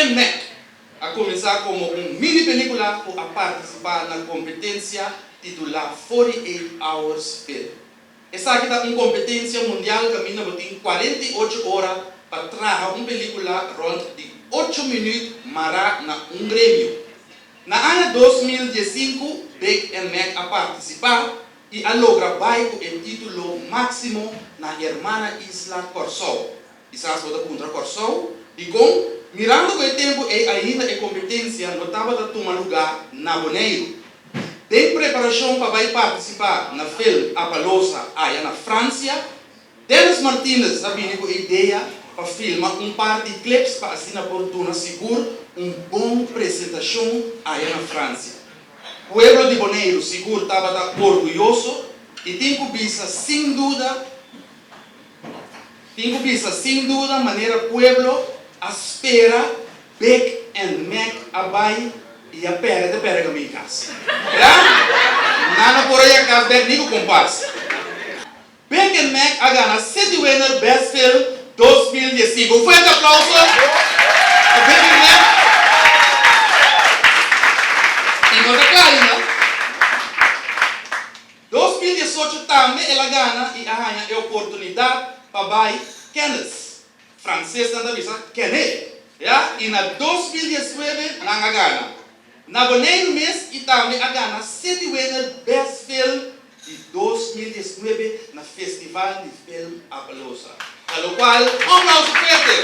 and Mac a kuminsá komo un mini pelíkula ku a partisipá na kompetensia titulá 48 Hours Film. Esaki ta un kompetensia mundial kaminda bo tin 48 ora pa traha un pelíkula rònt di ocho minüt mará na un gremio. Na aña 2015 Big and Mac a partisipá i a logra bai ku e título máksimo na hermana isla Kòrsou. Kisas bo ta puntra Kòrsou, dikon? Mirando ku e tempu ei ainda e kompetensia no tabata tuma lugá na Boneiru. Den preparashon pa bai partisipá na Film Appaloosa aya na Fransia, Dennis Martinez a bini ku e idea pa filma un par di clips pa asina por duna sigur un bon presentashon aya na Fransia. Pueblo di Boneiru sigur tabata orguyoso i tin ku bisa sin duda Tin ku bisa sin duda manera pueblo a spera Big and Mac a bai i a perde te perde kamin kas. Ya! Nan no por a yega kas bek ni ku kompas. Big and Mac a gana City Winner Best Film 2015. Un fuerte aplauso pa Big and Mac. I no ta kla ainda. 2018 tambe el a gana i a haña e oportunidat pa bai Cannes, fransesnan ta bisa Cannes, ya, i na 2019 nan a gana na Boneiru mes i tambe a gana City Winner Best Film di 2019 na Festival di Film Appaloosa. Pa lokual un aplauso fuerte!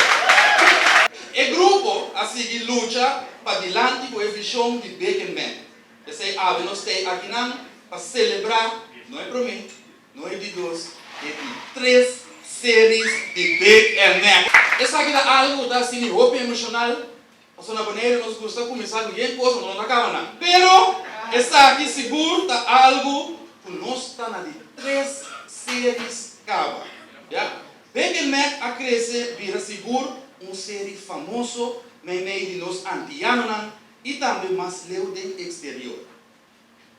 E grupo a sigui lucha padilanti ku e vishon di Big and Mac. P'esei awe nos t'ei akinan pa selebrá no e promé, no e di dos, e di tres series di Big and Mac. Esaki ta algu ku ta hasi mi hopi emoshonal, pasobra na Boneiru nos gusta kuminsá ku yen kos anto no ta kaba nan. Pero esaki sigur ta algu ku nos ta na di tres series kaba. Ya. Big and Mac a krese bira sigur un seri famoso meimei di nos antianonan i tambe mas leu den eksterior.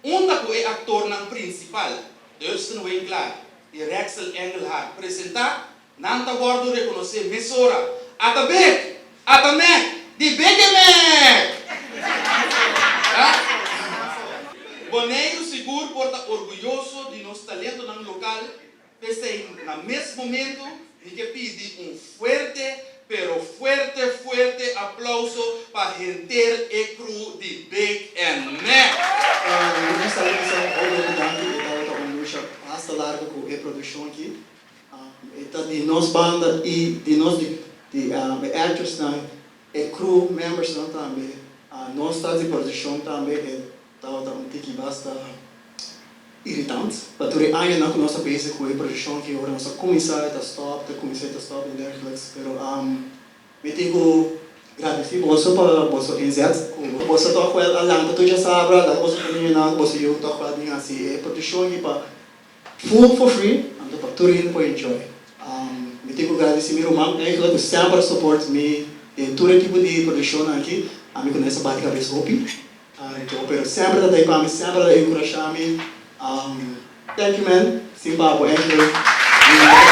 Unda ku e aktornan prinsipal, Durston Winklaar i Rexel Engelhardt presentá, nan ta wòrdu rekonosé mesora, Ata Big! Ata Mac! Di Big e Mac! Ya. Boneiru sigur por ta orguyoso di nos talentonan lokal. P'esei na mes momento mi ke pidi un fuerte, pero fuerte fuerte aplauso pa henter e crew di Big and Mac. Mi gusta di bisa hopi hopi danki, e tabata un lucha basta largo ku e produkshon aki. E ta di nos banda i di nos di di e actorsnan, e crew membersnan tambe. Nos ta di produkshon tambe e tabata un tiki basta. Iritant, pa tur e añanan ku nos ta bezig ku e produkshon aki, ora nos a kuminsá e ta stòp, ta kuminsá e ta stòp en dergelijks, pero mi tin ku gradisí boso pa boso inzet, ku boso tòg wèl a lanta tur djasabra, laga boso famianan ku boso yu tòg wèl bin hasi e produkshon aki pa full for free, anto pa tur hende por enjoy. Mi tin ku gradisí mi ruman eigenlijk ku semper a support mi den tur e tipo di produkshonnan aki, ami ku Nessa bati kabes hopi. Anto pero semper ta ta pa mi semper ta enkurashá mi thank you man sin pa bo Angelo mi no ta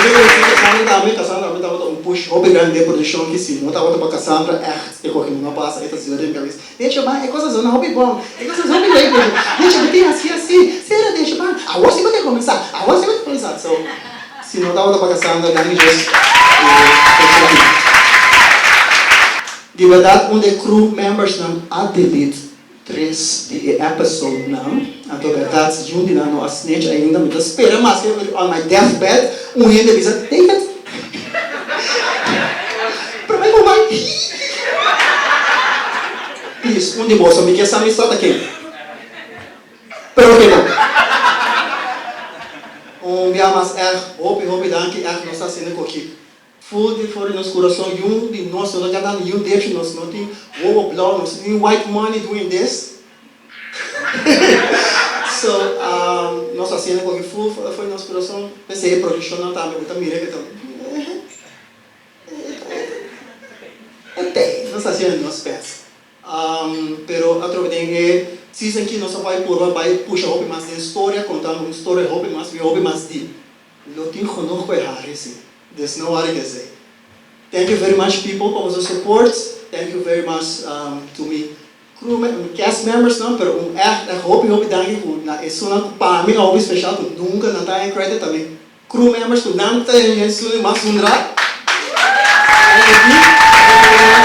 Mi ta konosí Cassandra tambe Cassandra tambe tabata un push hopi grandi den produccion ki si no tabata pa Cassandra echt e koki no a pasa e ta zeur den mi kabes Decho ban e kos a zona hopi bon e kos a hopi leuk Decho Decho bo tin hasi asi sera Decho ban awor si bo ta kuminsá awor si bo ta kuminsá so Si no tabata pa Cassandra danki Dios e aki. Di berdad un de crew members nan a delete tres di e episode nan anto berdad si un di nan no a snitch ainda mi ta spera maske on my death bed un hende bisa David prome ku bai please un di boso mi ke sa mi sa ta ken. Pero ke no. Un bia mas èg hopi hopi danki èg nos ta haciendo koki full di for di nos curason yun di nos no ta gana ni yun derecho nos no tin wowo blauw nos no tin white money doing this so nos ta haciendo koki full for di nos curason p'esey e produccionnan tambe bo ta mira ke ta e ta nos ta haciendo nos best. Pero atrobe den e season ki nos a bai purba bai pusha hopi mas den storia, contando un storia hopi mas, hopi mas deep. Lo tin genoeg cu e hari si, dus no worry cu esey. Thank you very much, people, pa boso support. Thank you very much to mi crew, cast members, no, pero un echt, echt hopi hopi danki ku na esunnan pa mi hopi special ku nunca nan ta in credit tambe. Crew members ku nan ta esun mas hundra. Thank you very much.